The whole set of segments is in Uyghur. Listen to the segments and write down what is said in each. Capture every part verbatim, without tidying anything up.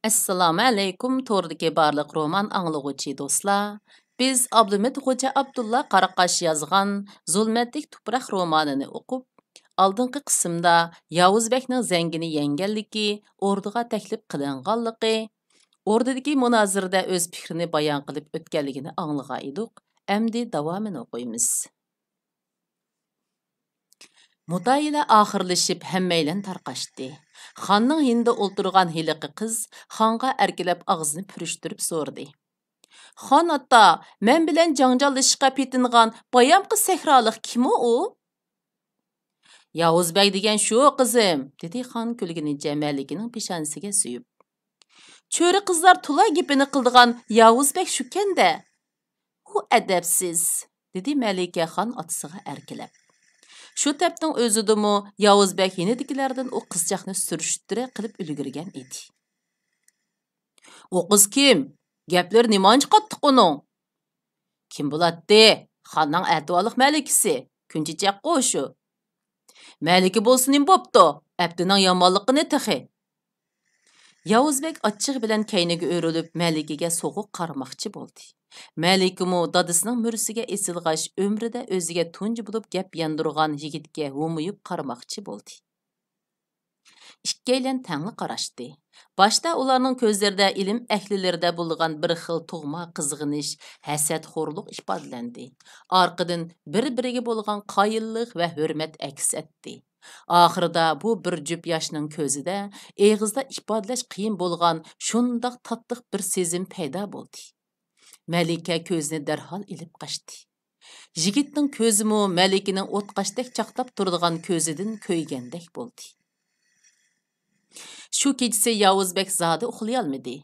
ئەسسالامۇئەلەيكۇم، توردىكى بارلىق رومان ئاڭلىغۇچى دوستلار. بىز ئابلىمىت خوجا ئابدۇللا قاراقاش يازغان زۇلمەتلىك تۇپراق رومانىنى ئوقۇپ، ئالدىنقى قىسىمدا ياۋۇز بەكنىڭ زەڭگىنى يەڭگەنلىكى، ئوردىغا تەكلىپ قىلىنغانلىقى، ئوردىدىكى مۇنازىرىدە ئۆز پىكرىنى بايان قىلىپ ئۆتكەنلىكىنى ئاڭلىغان ئىدۇق. ئەمدى داۋامىنى ئوقۇيمىز. مۇتالىئە ئاخىرلىشىپ، ھەممەيلەن تارقاشتى. خاننىڭ يېنىدا ئولتۇرغان ھېلىقى قىز خانغا ئەركىلەپ ئاغزىنى پۈرۈشتۈرۈپ سورىدى: «خان ئاتا، مەن بىلەن جاڭجاللىشىشقا پېتىنغان بايامقى سەھرالىق كىمۇ ئۇ؟» «ياۋۇز بەگ دېگەن شۇ، قىزىم»، دېدى خان كۈلگىنىچە مەلىكىنىڭ پېشانىسىگە سۆيۈپ. «چۆرە قىزلار تولا گېپىنى قىلىدىغان ياۋۇز بەگ شۇكەن-دە. ئۇ ئەدەپسىز»، دېدى مەلىكە خان ئاتىسىغا ئەركىلەپ. شۇ تەپنىڭ ئۆزىدىمۇ ياۋۇز بەگ يېنىدىكىلەردىن ئۇ قىزچاقنى سۈرۈشتىرە قىلىپ ئۈلگۈرگەن ئىدى. «ئۇ قىز كىم؟ گەپلىرى نېمانچە قاتتىق ئۇنىڭ؟» «كىم بولاتتى؟ خاننىڭ ئەتىۋارلىق مەلىكىسى، كۈنچېچەكقۇ شۇ.» «مەلىكە بولسا نېمە بوپتۇ؟ ئەپتىنىڭ يامانلىقىنى تېخى.» ياۋۇز بەگ ئاچچىقى بىلەن كەينىگە ئۆرۈلۈپ، مەلىكىگە سوغۇق قارىماقچى بولدى. مەلىكىمۇ دادىسىنىڭ مۈرىسىگە ئېسىلغاچ، ئۆمرىدە ئۆزىگە تۇنجى بولۇپ گەپ ياندۇرغان يىگىتكە ھومىيىپ قارىماقچى بولدى. ئىككىيلەن تەڭلا قاراشتى. باشتا ئۇلارنىڭ كۆزلىرىدە ئىلىم ئەھلىلىرىدە بولغان بىر خىل تۇغما قىزغىنىش، ھەسەتخورلۇق ئىپادىلەندى. ئارقىدىن بىر-بىرىگە بولغان قايىللىق ۋە ھۆرمەت ئەكس ئەتتى. ئاخىرىدا بۇ بىر جۈپ ياشنىڭ كۆزىدە ئېغىزدا ئىپادىلەش قىيىن بولغان شۇنداق تاتلىق بىر سېزىم پەيدا بولدى. مەلىكە كۆزىنى دەرھال ئېلىپ قاچتى. يىگىتنىڭ كۆزىمۇ مەلىكىنىڭ ئوتقاشتەك چاقناپ تۇرىدىغان كۆزىدىن كۆيگەندەك بولدى. شۇ كېچىسى ياۋۇز بەگ زادى ئۇخلىيالمىدى.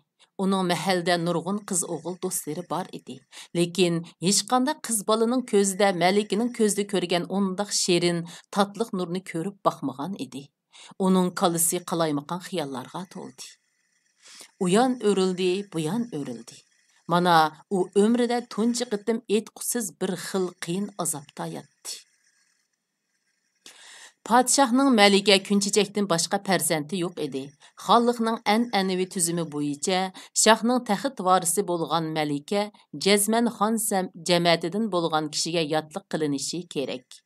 ئۇنىڭ مەھەلدە نۇرغۇن قىز-ئوغۇل دوستلىرى بار ئىدى. لېكىن ھېچقانداق قىز بالىنىڭ كۆزىدە مەلىكىنىڭ كۆزىدە كۆرگەن ئۇنداق شېرىن، تاتلىق نۇرنى كۆرۈپ باقمىغان ئىدى. ئۇنىڭ كاللىسى قالايمىقان خىياللارغا تولدى. ئۇيان ئۆرۈلدى، بۇيان ئۆرۈلدى. مانا، ئۇ ئۆمرىدە تۇنجى قېتىم ئېيتقۇسىز بىر خىل قىيىن ئازابتا ياتتى. پادىشاھنىڭ مەلىكە كۈنچېچەكتىن باشقا پەرزەنتى يوق ئىدى. خانلىقنىڭ ئەنئەنىۋى تۈزۈمى بويىچە، شاھنىڭ تەخت ۋارىسى بولغان مەلىكە جەزمەن خان سەم-، جەمەتىدىن بولغان كىشىگە ياتلىق قىلىنىشى كېرەك.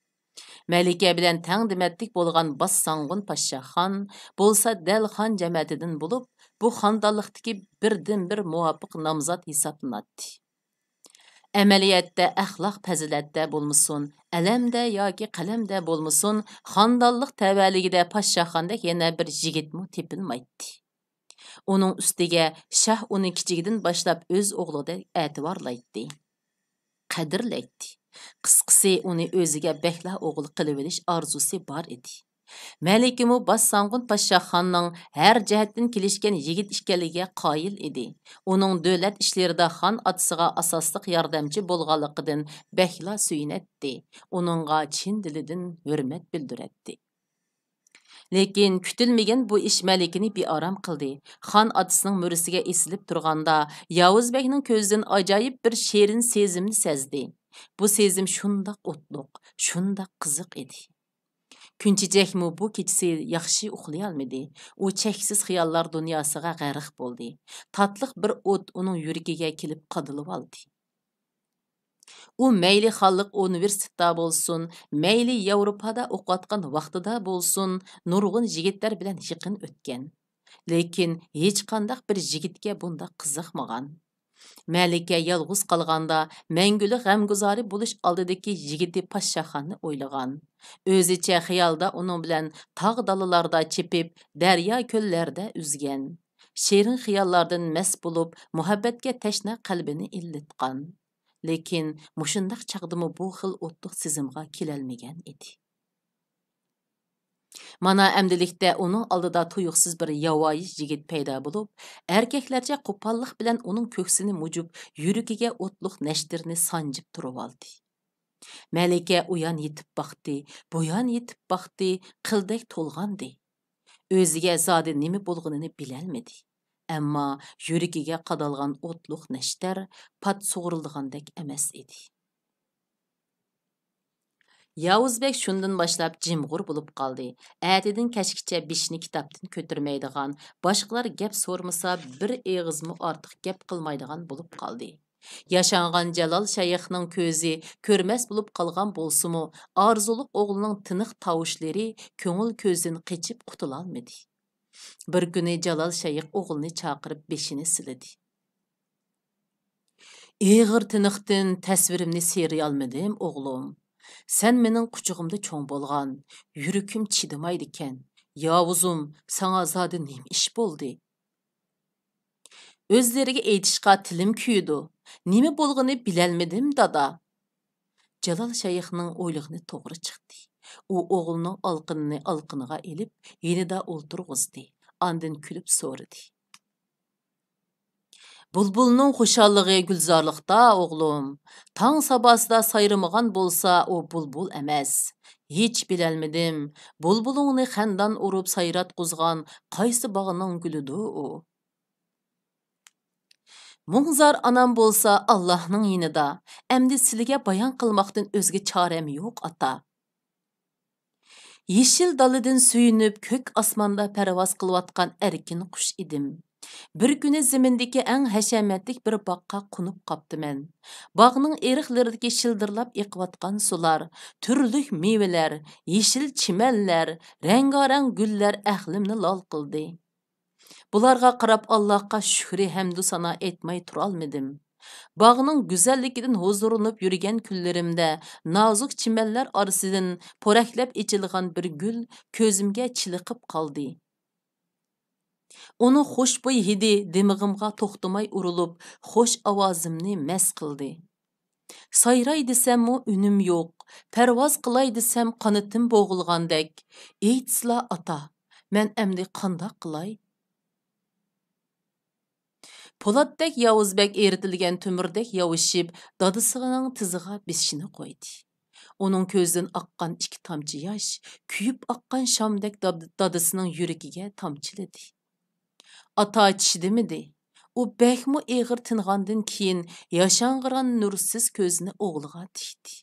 مەلىكە بىلەن تەڭ دېمەتلىك بولغان باسساڭغۇن پاششاخان بولسا دەل خان جەمەتىدىن بولۇپ، بۇ خاندانلىقتىكى بىردىنبىر مۇۋاپىق نامزات ھېسابلىناتتى. ئەمەلىيەتتە ئەخلاق پەزىلەتتە بولمىسۇن، ئەلەمدە ياكى قەلەمدە بولمىسۇن، خاندانلىق تەۋەلىكىدە پاششاخاندەك يەنە بىر يىگىتمۇ تېپىلمايتتى. ئۇنىڭ ئۈستىگە شاھ ئۇنى كىچىكىدىن باشلاپ ئۆز ئوغلىدەك ئەتىۋارلايتتى، قەدىرلەيتتى. قىسقىسى، ئۇنى ئۆزىگە بەكلا ئوغۇل قىلىۋېلىش ئارزۇسى بار ئىدى. مەلىكىمۇ باسساڭغۇن پاششاخاننىڭ ھەر جەھەتتىن كېلىشكەن يىگىت ئىكەنلىكىگە قايىل ئىدى. ئۇنىڭ دۆلەت ئىشلىرىدا خان ئاتىسىغا ئاساسلىق ياردەمچى بولغانلىقىدىن بەكلا سۆيۈنەتتى، ئۇنىڭغا چىن دىلىدىن ھۆرمەت بىلدۈرەتتى. لېكىن كۈتۈلمىگەن بۇ ئىش مەلىكىنى بىئارام قىلدى. خان ئاتىسىنىڭ مۈرىسىگە ئېسىلىپ تۇرغاندا، ياۋۇز بەگنىڭ كۆزىدىن ئاجايىپ بىر شېرىن سېزىمنى سەزدى. بۇ سېزىم شۇنداق ئوتلۇق، شۇنداق قىزىق ئىدى. كۈنچېچەكمۇ بۇ كېچىسى ياخشى ئۇخلىيالمىدى. ئۇ چەكسىز خىياللار دۇنياسىغا غەرق بولدى. تاتلىق بىر ئوت ئۇنىڭ يۈرىكىگە كېلىپ قادىلىۋالدى. ئۇ مەيلى خانلىق ئۇنىۋېرسىتېتتا بولسۇن، مەيلى ياۋروپادا ئوقۇۋاتقان ۋاقتىدا بولسۇن، نۇرغۇن يىگىتلەر بىلەن يېقىن ئۆتكەن. لېكىن ھېچقانداق بىر يىگىتكە بۇنداق قىزىقمىغان. مەلىكە يالغۇز قالغاندا، مەڭگۈلۈك غەمگۇزارى بولۇش ئالدىدىكى يىگىتى پاششاخاننى ئويلىغان. ئۆزىچە خىيالدا ئۇنىڭ بىلەن تاغ دالىلاردا چېپىپ، دەريا كۆللەردە ئۈزگەن. شېرىن خىياللاردىن مەست بولۇپ، مۇھەببەتكە تەشنا قەلبىنى ئىللىتقان. لېكىن مۇشۇنداق چاغدىمۇ بۇ خىل ئوتلۇق سېزىمغا كېلەلمىگەن ئىدى. مانا ئەمدىلىكتە ئۇنىڭ ئالدىدا تۇيۇقسىز بىر ياۋايى يىگىت پەيدا بولۇپ، ئەركەكلەرچە قوپاللىق بىلەن ئۇنىڭ كۆكسىنى مۇجۇپ، يۈرىكىگە ئوتلۇق نەشتىرنى سانجىپ تۇرۇۋالدى. مەلىكە ئۇيان يېتىپ باقتى، بۇيان يېتىپ باقتى، قىلدەك تولغاندى. ئۆزىگە زادى نېمە بولغىنىنى بىلەلمىدى. ئەمما يۈرىكىگە قادالغان ئوتلۇق نەشتەر پات سۇغۇرۇلىدىغاندەك ئەمەس ئىدى. ياۋۇز بەگ شۇندىن باشلاپ جىمغۇر بولۇپ قالدى. ئەتىدىن كەچكىچە بېشىنى كىتابتىن كۆتۈرمەيدىغان، باشقىلار گەپ سورىمىسا، بىر ئېغىزمۇ ئارتۇق گەپ قىلمايدىغان بولۇپ قالدى. ياشانغان جالال شايىخنىڭ كۆزى كۆرمەس بولۇپ قالغان بولسىمۇ، ئارزۇلۇق ئوغلىنىڭ تىنىق تاۋۇشلىرى كۆڭۈل كۆزدىن قېچىپ قۇتۇلالمىدى. بىر كۈنى جالال شايىخ ئوغلىنى چاقىرىپ بېشىنى سىلىدى. ئېغىر تىنىقتىن تەسۋىرىمنى سىيرىيالمىدىم، ئوغلۇم. سەن مېنىڭ قۇچىقىمدا چوڭ بولغان، يۈرىكىم چىدىمايدىكەن. ياۋۇزۇم، ساڭا زادى نېمە ئىش بولدى؟ ئۆزلىرىگە ئېيتىشقا تىلىم كۆيىدۇ. نېمە بولغىنى بىلەلمىدىم، دادا. جالال شايىخنىڭ ئويلىغىنى توغرا چىقتى. ئۇ ئوغلىنىڭ ئالىقىنىنى ئالىقىنىغا ئېلىپ، يېنىدا ئولتۇرغۇزدى. ئاندىن كۈلۈپ سورىدى. بۇلبۇلنىڭ خۇشاللىقى گۈلزارلىقتا، ئوغلۇم. تاڭ ساباسىدا سايرىمىغان بولسا، ئۇ بۇلبۇل ئەمەس. ھېچ بىلەلمىدىم، بۇلبۇلۇڭنى خەندان ئۇرۇپ سايراتقۇزغان قايسى باغنىڭ گۈلىدۇ ئۇ؟ مۇڭزار ئانام بولسا ئاللاھنىڭ يېنىدا، ئەمدى سىلىگە بايان قىلماقتىن ئۆزگە چارەم يوق، ئاتا. يېشىل دالىدىن سۆيۈنۈپ، كۆك ئاسماندا پەرۋاز قىلىۋاتقان ئەركىن قۇش ئىدىم. بىر كۈنى زېمىندىكى ئەڭ ھەشەمەتلىك بىر باغقا قونۇپ قاپتىمەن. باغنىڭ ئېرىقلىرىدىكى شىلدىرلاپ ئېقىۋاتقان سۇلار، تۈرلۈك مېۋىلەر، يېشىل چىمەنلەر، رەڭگارەڭ گۈللەر ئەقلىمنى لال قىلدى. بۇلارغا قاراپ ئاللاھقا شۈكرى ھەمدۇ سانا ئېيتماي تۇرالمىدىم. باغنىڭ گۈزەللىكىدىن ھۇزۇرلىنىپ يۈرگەن كۈنلىرىمدە نازۇك چىمەنلەر ئارىسىدىن پورەكلەپ ئېچىلغان بىر گۈل كۆزۈمگە چېلىقىپ قالدى. ئۇنىڭ خۇشبۇي ھىدى دىمىغىمغا توختىماي ئۇرۇلۇپ، خۇش ئاۋازىمنى مەست قىلدى. سايراي دېسەممۇ ئۈنۈم يوق، پەرۋاز قىلاي دېسەم قانىتىم بوغۇلغاندەك. ئېيتسىلا، ئاتا، مەن ئەمدى قانداق قىلاي؟ پولاتتەك ياۋۇز بەگ ئېرىتىلگەن تۆمۈردەك ياۋىشىپ، دادىسىنىڭ تىزىغا بېشىنى قويدى. ئۇنىڭ كۆزىدىن ئاققان ئىككى تامچە ياش كۆيۈپ ئاققان شامدەك داد-، دادىسىنىڭ يۈرىكىگە تامچىلىدى. ئاتا چىدىمىدى. ئۇ بەكمۇ ئېغىر تىنغاندىن كېيىن ياشاڭغىران نۇرسىز كۆزىنى ئوغلىغا تىكتى.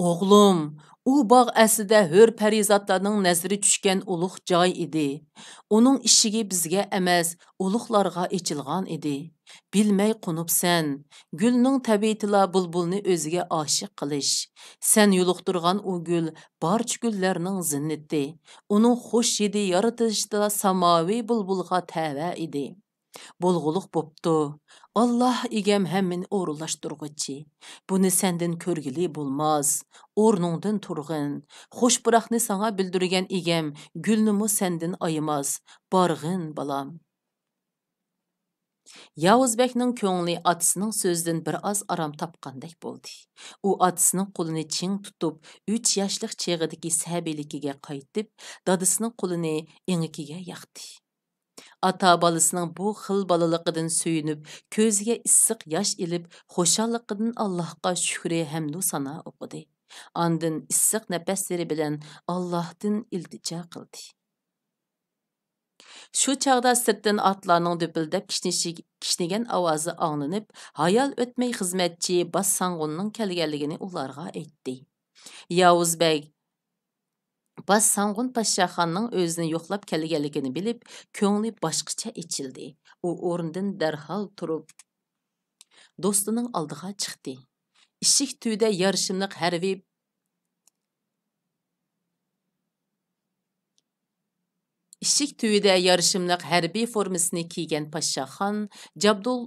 ئوغلۇم، ئۇ باغ ئەسلىدە ھۆر پەرىزاتلارنىڭ نەزىرى چۈشكەن ئۇلۇغ جاي ئىدى. ئۇنىڭ ئىشىكى بىزگە ئەمەس، ئۇلۇغلارغا ئېچىلغان ئىدى. بىلمەي قونۇپسەن. گۈلنىڭ تەبىئىتىلا بۇلبۇلنى ئۆزىگە ئاشىق قىلىش. سەن يولۇقتۇرغان ئۇ گۈل بارچە گۈللەرنىڭ زىننىتى. ئۇنىڭ خۇش ھىدى يارىتىلىشتا ساماۋى بۇلبۇلغا تەۋە ئىدى. بولغۇلۇق بوپتۇ. ئاللاھ ئىگەم ھەممىنى ئورۇنلاشتۇرغۇچى. بۇنى سەندىن كۆرگىلى بولماس. ئورنۇڭدىن تۇرغىن. خۇش پۇراقنى ساڭا بىلدۈرگەن ئىگەم گۈلنىمۇ سەندىن ئايىماس. بارغىن، بالام. ياۋۇز بەگنىڭ كۆڭلى ئاتىسىنىڭ سۆزىدىن بىر ئاز ئارام تاپقاندەك بولدى. ئۇ ئاتىسىنىڭ قولىنى چىڭ تۇتۇپ، ئۈچ ياشلىق چېغىدىكى سەبىيلىكىگە قايتىپ، دادىسىنىڭ قولىنى ئېڭىكىگە ياقتى. ئاتا بالىسىنىڭ بۇ خىل بالىلىقىدىن سۆيۈنۈپ، كۆزىگە ئىسسىق ياش ئېلىپ، خۇشاللىقىدىن ئاللاھقا شۈكرى ھەمدۇ سانا ئوقۇدى. ئاندىن ئىسسىق نەپەسلىرى بىلەن ئاللاھتىن ئىلتىجا قىلدى. شۇ چاغدا سىرتتىن ئاتلارنىڭ دۈپۈلدەپ كىشنىشى-، كىشنىگەن ئاۋازى ئاڭلىنىپ، ھايال ئۆتمەي خىزمەتچى باس ساڭغۇننىڭ كەلگەنلىكىنى ئۇلارغا ئېيتتى. ياۋۇز بەگ باس ساڭغۇن پاششاخاننىڭ ئۆزىنى يوقلاپ كەلگەنلىكىنى بىلىپ، كۆڭلى باشقىچە ئېچىلدى. ئۇ ئورنىدىن دەرھال تۇرۇپ، دوستىنىڭ ئالدىغا چىقتى. ئىشىك تۈۋىدە يارىشىملىق ھەربىي، ئىشىك تۈۋىدە يارىشىملىق ھەربىي فورمىسىنى كىيگەن پاششاخان جابدۇل،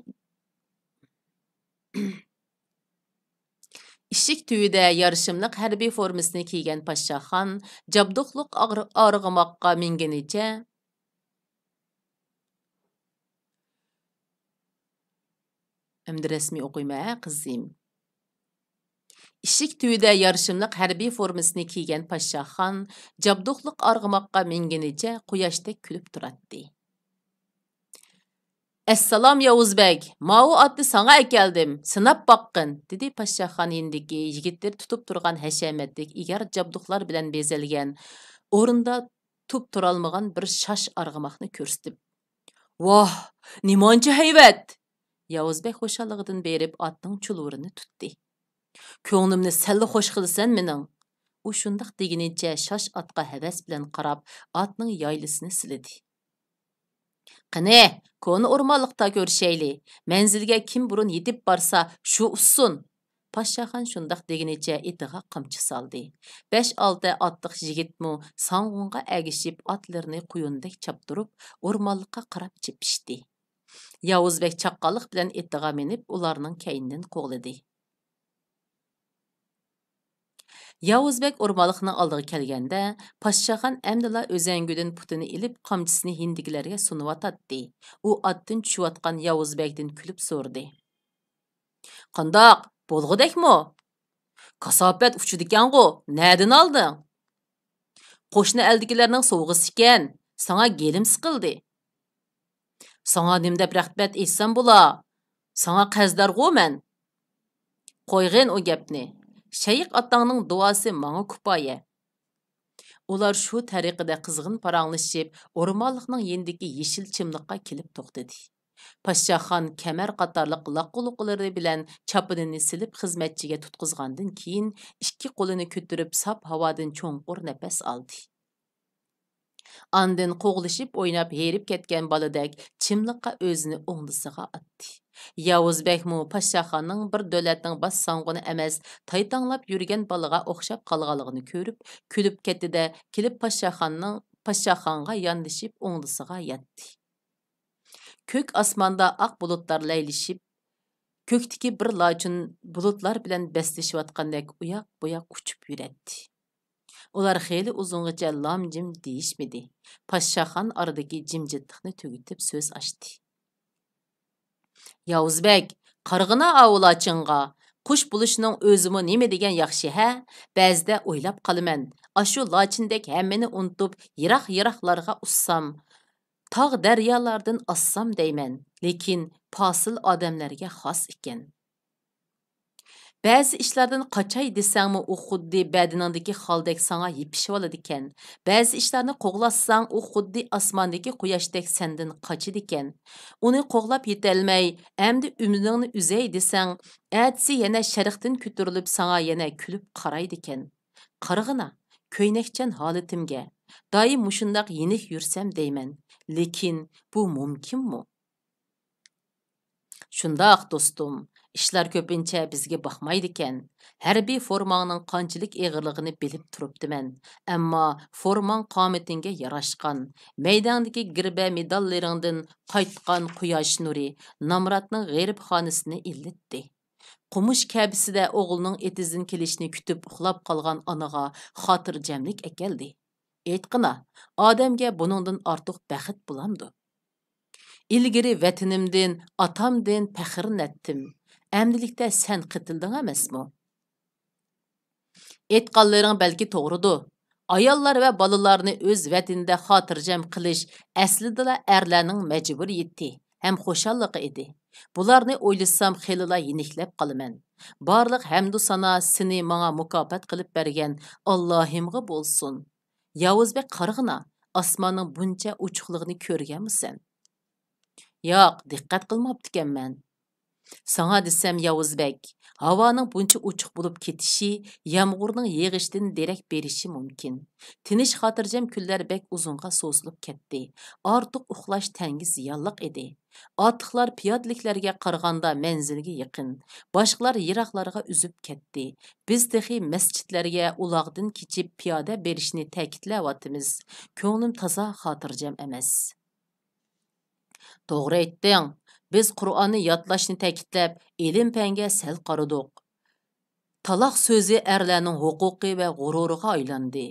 ئىشىك تۈۋىدە يارىشىملىق ھەربىي فورمىسىنى كىيگەن پاششاخان جابدۇقلۇق ئاغرى-، ئارغىماققا مىنگىنىچە، ئەمدى رەسمىي ئوقۇيمەن، ھە، قىزىم. ئىشىك تۈۋىدە يارىشىملىق ھەربىي فورمىسىنى كىيگەن پاششاخان جابدۇقلۇق ئارغىماققا مىنگىنىچە قۇياشتەك كۈلۈپ تۇراتتى. «ئەسسالام، ياۋۇز بەگ، ماۋۇ ئاتنى ساڭا ئەكەلدىم، سىناپ باققىن» دېدى پاششاخان يېنىدىكى يىگىتلىرى تۇتۇپ تۇرغان ھەشەمەتلىك ئېگەر جابدۇقلار بىلەن بېزەلگەن ئورۇندا تۇپ تۇرالمىغان بىر شاش ئارغىماقنى كۆرسىتىپ. «ۋاھ، نېمانچە ھەيۋەت!» ياۋۇز بەگ خۇشاللىقىدىن بېرىپ ئاتنىڭ چۇلۋۇرىنى تۇتتى. كۆڭلۈمنى سەنلا خوش قىلىسەن مېنىڭ. ئۇ شۇنداق دېگىنىچە شاش ئاتقا ھەۋەس بىلەن قاراپ، ئاتنىڭ يايلىسىنى سىلىدى. قېنى، كونا ئورمانلىقتا كۆرۈشەيلى. مەنزىلگە كىم بۇرۇن يېتىپ بارسا، شۇ ئۇسسۇن. پاششاخان شۇنداق دېگىنىچە ئېتىغا قامچا سالدى. بەش-ئالتە ئاتلىق يىگىتمۇ ساڭغۇنغا ئەگىشىپ ئاتلىرىنى قۇيۇندەك چاپتۇرۇپ، ئورمانلىققا قاراپ چېپىشتى. ياۋۇز بەگ چاققانلىق بىلەن ئېتىغا مىنىپ، ئۇلارنىڭ كەينىدىن قوغلىدى. ياۋۇز بەگ ئورمانلىقنىڭ ئالدىغا كەلگەندە، پاششاخان ئەمدىلا ئۆزەڭگۈدىن پۇتىنى ئېلىپ، قامچىسىنى يېنىدىكىلەرگە سۇنۇۋاتاتتى. ئۇ ئاتتىن چۈشۈۋاتقان ياۋۇز بەگدىن كۈلۈپ سورىدى. قانداق، بولغۇدەكمۇ؟ كاساپەت ئۇچىدىكەنغۇ، نەدىن ئالدىڭ؟ قوشنا ئەلدىكىلەرنىڭ سوۋغىسىكەن، ساڭا گېلىم سىقىلدى. ساڭا نېمە دەپ رەھمەت ئېيتسام بولا؟ ساڭا قەرزدارغۇ مەن. قويغىن ئۇ گەپنى. شەيخ ئاتاڭنىڭ دۇئاسى ماڭا كۇپايە. ئۇلار شۇ تەرىقىدە قىزغىن پاراڭلىشىپ، ئورمانلىقنىڭ يېنىدىكى يېشىل چىملىققا كېلىپ توختىدى. پاششاخان كەمەر قاتارلىق لاققۇلۇقلىرى بىلەن چاپىنىنى سېلىپ خىزمەتچىگە تۇتقۇزغاندىن كېيىن، ئىككى قولىنى كۆتۈرۈپ ساپ ھاۋادىن چوڭقۇر نەپەس ئالدى. ئاندىن قوغلىشىپ ئويناپ ھېرىپ كەتكەن بالىدەك چىملىققا ئۆزىنى ئوڭدىسىغا ئاتتى. ياۋۇز بەگمۇ پاششاخاننىڭ بىر دۆلەتنىڭ باش ساڭغۇنى ئەمەس، تايتاڭلاپ يۈرگەن بالىغا ئوخشاپ قالغانلىقىنى كۆرۈپ، كۈلۈپ كەتتى-دە، كېلىپ پاششاخاننىڭ، پاششاخانغا ياندىشىپ ئوڭدىسىغا ياتتى. كۆك ئاسماندا ئاق بۇلۇتلار لەيلىشىپ، كۆكتىكى بىر لاچىن بۇلۇتلار بىلەن بەسلىشىۋاتقاندەك ئۇياق-بۇياق ئۇچۇپ يۈرەتتى. ئۇلار خېلى ئۇزۇنغىچە لام-جىم دېيىشمىدى. پاششاخان ئارىدىكى جىمجىتلىقنى تۈگىتىپ سۆز ئاچتى. ياۋۇز بەگ، قارىغىنا ئاۋۇ لاچىنغا، قۇش بولۇشنىڭ ئۆزىمۇ نېمە دېگەن ياخشى ھە؟ بەزىدە ئويلاپ قالىمەن، ئاشۇ لاچىندەك ھەممىنى ئۇنتۇپ، يىراق-يىراقلارغا ئۇسسام، تاغ-دەريالاردىن ئازسام دەيمەن، لېكىن پاسىل ئادەملەرگە خاس ئىكەن. بەزى ئىشلاردىن قاچاي دېسەڭمۇ، ئۇ خۇددى بەدىنىڭدىكى خالدەك ساڭا يېپىشىۋالىدىكەن. بەزى ئىشلارنى قوغلاشساڭ، ئۇ خۇددى ئاسماندىكى قۇياشتەك سەندىن قاچىدىكەن. ئۇنى قوغلاپ يېتەلمەي، ئەمدى ئۈمىدىڭنى ئۈزەي دېسەڭ، ئەتىسى يەنە شەرقتىن كۆتۈرۈلۈپ ساڭا يەنە كۈلۈپ قارايدىكەن. قارىغىنا، كۆينەكچان ھالىتىمگە، دائىم مۇشۇنداق يېنىك يۈرسەم دەيمەن. لېكىن بۇ مۇمكىنمۇ؟ شۇنداق، دوستۇم، ئىشلار كۆپىنچە بىزگە باقمايدىكەن. ھەربىي فورماڭنىڭ قانچىلىك ئېغىرلىقىنى بىلىپ تۇرۇپتىمەن. ئەمما فورماڭ قامىتىڭگە ياراشقان. مەيدەڭدىكى گىربە مېداللىرىڭدىن قايتقان قۇياش نۇرى نامراتنىڭ غېرىبخانىسىنى ئىللىتتى. قومۇش كەبىسىدە ئوغلىنىڭ ئېتىزدىن كېلىشىنى كۈتۈپ ئۇخلاپ قالغان ئانىغا خاتىرجەملىك ئەكەلدى. ئېيتقىنا، ئادەمگە بۇنىڭدىن ئارتۇق بەخت بولامدۇ؟ ئىلگىرى ۋەتىنىمدىن، ئاتامدىن پەخىرلىنەتتىم. ئەمدىلىكتە سەن قېتىلدىڭ ئەمەسمۇ؟ ئېيتقانلىرىڭ بەلكى توغرىدۇ. ئاياللار ۋە بالىلارنى ئۆز ۋەتىنىدە خاتىرجەم قىلىش ئەسلىدىلا ئەرلەرنىڭ مەجبۇرىيىتى ھەم خۇشاللىقى ئىدى. بۇلارنى ئويلىسام خېلىلا يېنىكلەپ قالىمەن. بارلىق ھەمدۇ سانا سېنى ماڭا مۇكاپات قىلىپ بەرگەن ئاللاھىمغا بولسۇن. ياۋۇز بەگ، قارىغىنا، ئاسماننىڭ بۇنچە ئوچۇقلۇقىنى كۆرگەنمۇسەن؟ ياق، دىققەت قىلماپتىكەنمەن. ساڭا دېسەم، ياۋۇز بەگ، ھاۋانىڭ بۇنچە ئوچۇق بولۇپ كېتىشى يامغۇرنىڭ يېغىشىدىن دېرەك بېرىشى مۇمكىن. تىنچ خاتىرجەم كۈنلەر بەك ئۇزۇنغا سوزۇلۇپ كەتتى. ئارتۇق ئۇخلاش تەنگە زىيانلىق ئىدى. ئاتلىقلار پىيادىلىكلەرگە قارىغاندا مەنزىلگە يېقىن، باشقىلار يىراقلارغا ئۈزۈپ كەتتى. بىز تېخى مەسچىتلەرگە ئۇلاغدىن كېچىپ پىيادە بېرىشنى تەكىتلەۋاتىمىز. كۆڭلۈم تازا خاتىرجەم ئەمەس. توغرا ئېيتتىڭ. بىز قۇرئاننى يادلاشنى تەكىتلەپ، ئىلىم-پەنگە سەل قارىدۇق. تالاق سۆزى ئەرلەرنىڭ ھوقۇقى ۋە غۇرۇرىغا ئايلاندى.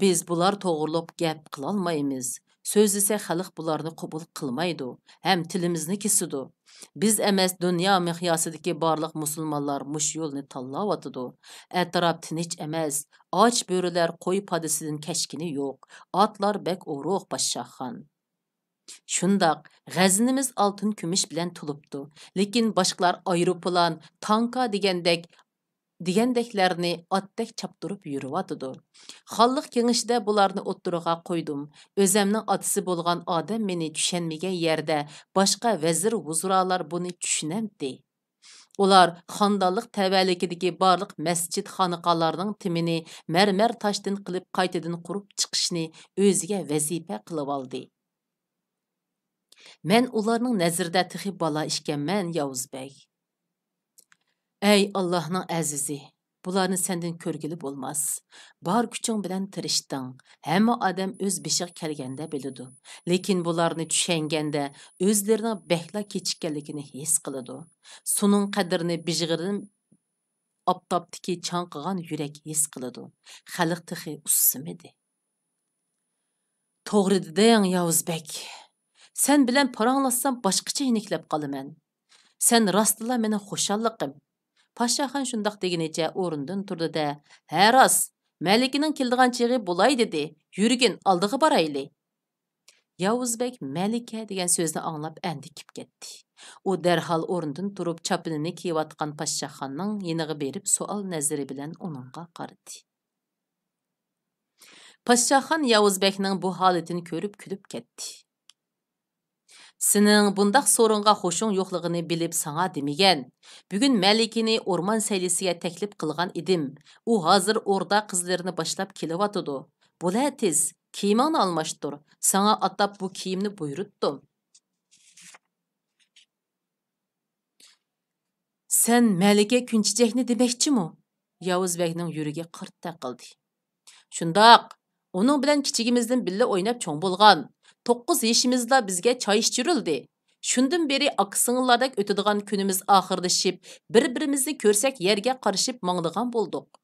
بىز بۇلار توغرۇلۇق گەپ قىلالمايمىز. سۆزلىسەك، خەلق بۇلارنى قوبۇل قىلمايدۇ ھەم تىلىمىزنى كېسىدۇ. بىز ئەمەس، دۇنيا مىقياسىدىكى بارلىق مۇسۇلمانلار مۇشۇ يولنى تاللاۋاتىدۇ. ئەتراپ تىنچ ئەمەس. ئاچ بۆرىلەر قوي پادىسىدىن كەچكىنى يوق. ئاتلار بەك ئورۇق، پاششاخان. شۇنداق، غەزىنىمىز ئالتۇن كۈمۈش بىلەن تولۇپتۇ، لېكىن باشقىلار ئايروپىلان، تانكا دېگەندەك، دېگەندەكلەرنى ئاتتەك چاپتۇرۇپ يۈرۈۋاتىدۇ. خانلىق كېڭىشىدە بۇلارنى ئوتتۇرىغا قويدۇم. ئۆزەمنىڭ ئاتىسى بولغان ئادەم مېنى چۈشەنمىگەن يەردە باشقا ۋەزىر-ۋۇزرالار بۇنى چۈشىنەمتى؟ ئۇلار خانىدانلىق تەۋەلىكىدىكى بارلىق مەسچىت، خانىقالارنىڭ تېمىنى مەرمەر تاشتىن قىلىپ قايتىدىن قۇرۇپ چىقىشنى ئۆزىگە ۋەزىپە قىلىۋالدى. مەن ئۇلارنىڭ نەزىرىدە تېخى بالا ئىكەنمەن، ياۋۇز بەگ. ئەي ئاللاھنىڭ ئەزىزى، بۇلارنى سەندىن كۆرگىلى بولماس. بار كۈچۈڭ بىلەن تىرىشتىڭ. ھەممە ئادەم ئۆز بېشىغا كەلگەندە بىلىدۇ. لېكىن بۇلارنى چۈشەنگەندە ئۆزلىرىنىڭ بەكلا كېچىككەنلىكىنى ھېس قىلىدۇ. سۇنىڭ قەدرىنى بىژغىرىم ئاپتاپتىكى چاڭقىغان يۈرەك ھېس قىلىدۇ. خەلق تېخى ئۇسسىمىدى. توغرا دېدىڭ، ياۋۇز بەگ. سەن بىلەن پاراڭلاشسام باشقىچە يېنىكلەپ قالىمەن. سەن راستلا مېنىڭ خۇشاللىقىم. پاشاخان شۇنداق دېگىنىچە ئورنىدىن تۇردى-دە، ھە راست، مەلىكىنىڭ كېلىدىغان چېغى بولاي دېدى. يۈرگىن، ئالدىغا بارايلى. ياۋۇز بەگ مەلىكە دېگەن سۆزنى ئاڭلاپ ئەندىكىپ كەتتى. ئۇ دەرھال ئورنىدىن تۇرۇپ چاپىنىنى كىيىۋاتقان پاشاخاننىڭ يېنىغا بېرىپ سوئال نەزىرى بىلەن ئۇنىڭغا قارىدى. پاشاخان ياۋۇز بەگنىڭ بۇ ھالىتىنى كۆرۈپ كۈلۈپ كەتتى. سېنىڭ بۇنداق سورۇنغا خۇشۇڭ يوقلۇقىنى بىلىپ ساڭا دېمىگەن. بۈگۈن مەلىكىنى ئورمان سەيلىسىگە تەكلىپ قىلغان ئىدىم. ئۇ ھازىر ئوردا قىزلىرىنى باشلاپ كېلىۋاتىدۇ. بولە تېز، كىيىمىڭنى ئالماشتۇر. ساڭا ئاتاپ بۇ كىيىمنى بۇيرۇتتۇم. سەن مەلىكە كۈنچېچەكنى دېمەكچىمۇ؟ ياۋۇز بەگنىڭ يۈرىكى قارت تېقىلدى. شۇنداق، ئۇنىڭ بىلەن كىچىكىمىزدىن بىللە ئويناپ چوڭ بولغان. توققۇز يېشىمىزدا بىزگە چاي ئىچۈرۈلدى. شۇندىن بېرى ئاكا-سىڭىللاردەك ئۆتىدىغان كۈنىمىز ئاخىرلىشىپ، بىر-بىرىمىزنى كۆرسەك يەرگە قارىشىپ ماڭىدىغان بولدۇق.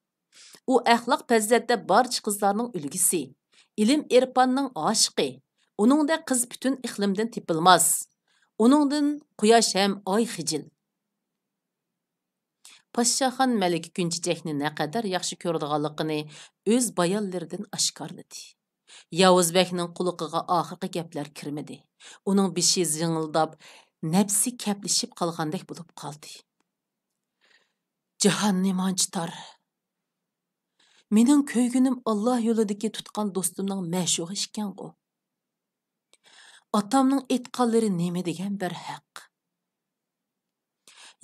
ئۇ ئەخلاق پەزىلەتتە بارچە قىزلارنىڭ ئۈلگىسى، ئىلىم-ئېرپاننىڭ ئاشىقى. ئۇنىڭدەك قىز پۈتۈن ئىقلىمدىن تېپىلماس. ئۇنىڭدىن قۇياش ھەم ئاي خىجىل. پاشاخان مەلىكە كۈنچېچەكنى نەقەدەر ياخشى كۆرىدىغانلىقىنى ئۆز بايانلىرىدىن ئاشكارىلىدى. ياۋۇز بەگنىڭ قۇلىقىغا ئاخىرقى گەپلەر كىرمىدى. ئۇنىڭ بېشى زىڭىلداپ، نەپسى كەپلىشىپ قالغاندەك بولۇپ قالدى. جاھان نېمانچە تار! مېنىڭ كۆيگىنىم ئاللا يولىدىكى تۇتقان دوستۇمنىڭ مەشۇقى ئىكەنغۇ! ئاتامنىڭ ئېيتقانلىرى نېمە دېگەن بىر ھەق!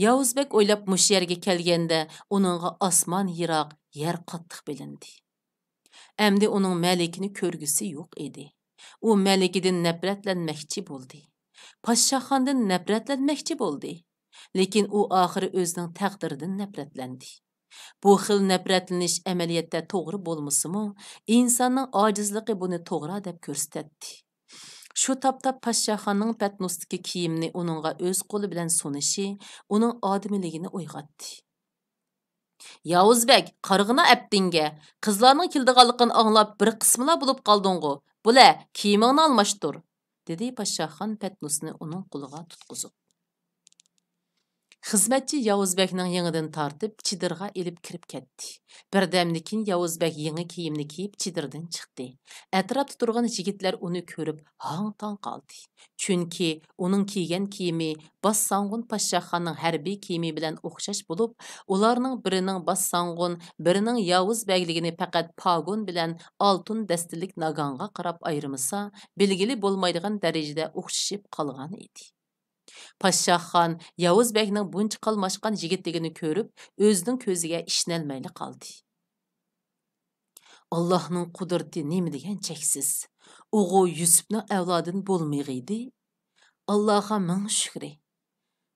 ياۋۇز بەگ ئويلاپ مۇشۇ يەرگە كەلگەندە، ئۇنىڭغا ئاسمان يىراق، يەر قاتتىق بىلىندى. ئەمدى ئۇنىڭ مەلىكىنى كۆرگۈسى يوق ئىدى. ئۇ مەلىكىدىن نەپرەتلەنمەكچى بولدى. پاشاخاندىن نەپرەتلەنمەكچى بولدى. لېكىن ئۇ ئاخىرى ئۆزىنىڭ تەقدىرىدىن نەپرەتلەندى. بۇ خىل نەپرەتلىنىش ئەمەلىيەتتە توغرا بولمىسىمۇ، ئىنساننىڭ ئاجىزلىقى بۇنى توغرا دەپ كۆرسىتەتتى. شۇ تاپتا پاشاخاننىڭ پەتنۇستىكى كىيىمنى ئۇنىڭغا ئۆز قولى بىلەن سۇنۇشى ئۇنىڭ ئادىمىيلىكىنى ئويغاتتى. ياۋۇز بەگ، قارىغىنا ئەپتىڭگە، قىزلارنىڭ كېلىدىغانلىقىنى ئاڭلاپ بىر قىسمىلا بولۇپ قالدىڭغۇ، بولە، كىيىمىڭنى ئالماشتۇر، دېدى پاشاخان پەتنۇسنى ئۇنىڭ قولىغا تۇتقۇزۇپ. خىزمەتچى ياۋۇز بەگنىڭ يېڭىدىن تارتىپ، چېدىرغا ئېلىپ كىرىپ كەتتى. بىردەمدىن كېيىن ياۋۇز بەگ يېڭى كىيىمنى كىيىپ، چېدىردىن چىقتى. ئەتراپتا تۇرغان يىگىتلەر ئۇنى كۆرۈپ، ھاڭ-تاڭ قالدى. چۈنكى ئۇنىڭ كىيگەن كىيىمى باشساڭغۇن پاشاخاننىڭ ھەربىي كىيىمى بىلەن ئوخشاش بولۇپ، ئۇلارنىڭ بىرىنىڭ باشساڭغۇن، بىرىنىڭ ياۋۇز بەگلىكىنى پەقەت پاگون بىلەن ئالتۇن دەستىلىك ناگانغا قاراپ ئايرىمىسا، بىلگىلى بولمايدىغان دەرىجىدە ئوخشىشىپ قالغان ئىدى. پاشاخان ياۋۇز بەگنىڭ بۇنچە قالماشقان يىگىتلىكىنى كۆرۈپ، ئۆزىنىڭ كۆزىگە ئىشىنەلمەيلا قالدى. ئاللاھنىڭ قۇدرىتى نېمە دېگەن چەكسىز! ئوغۇ يۈسۈپنىڭ ئەۋلادىدىن بولمىغىيدى؟ ئاللاغا مىڭ شۈكرى!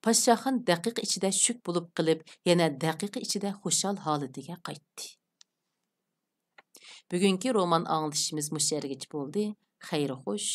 پاشاخان دەقىقە ئىچىدە شۈك بولۇپ قېلىپ، يەنە دەقىقە ئىچىدە خۇشال ھالىتىگە قايتتى. بۈگۈنكى رومان ئاڭلىتىشىمىز مۇشۇ يەرگىچە بولدى. خەير خوش.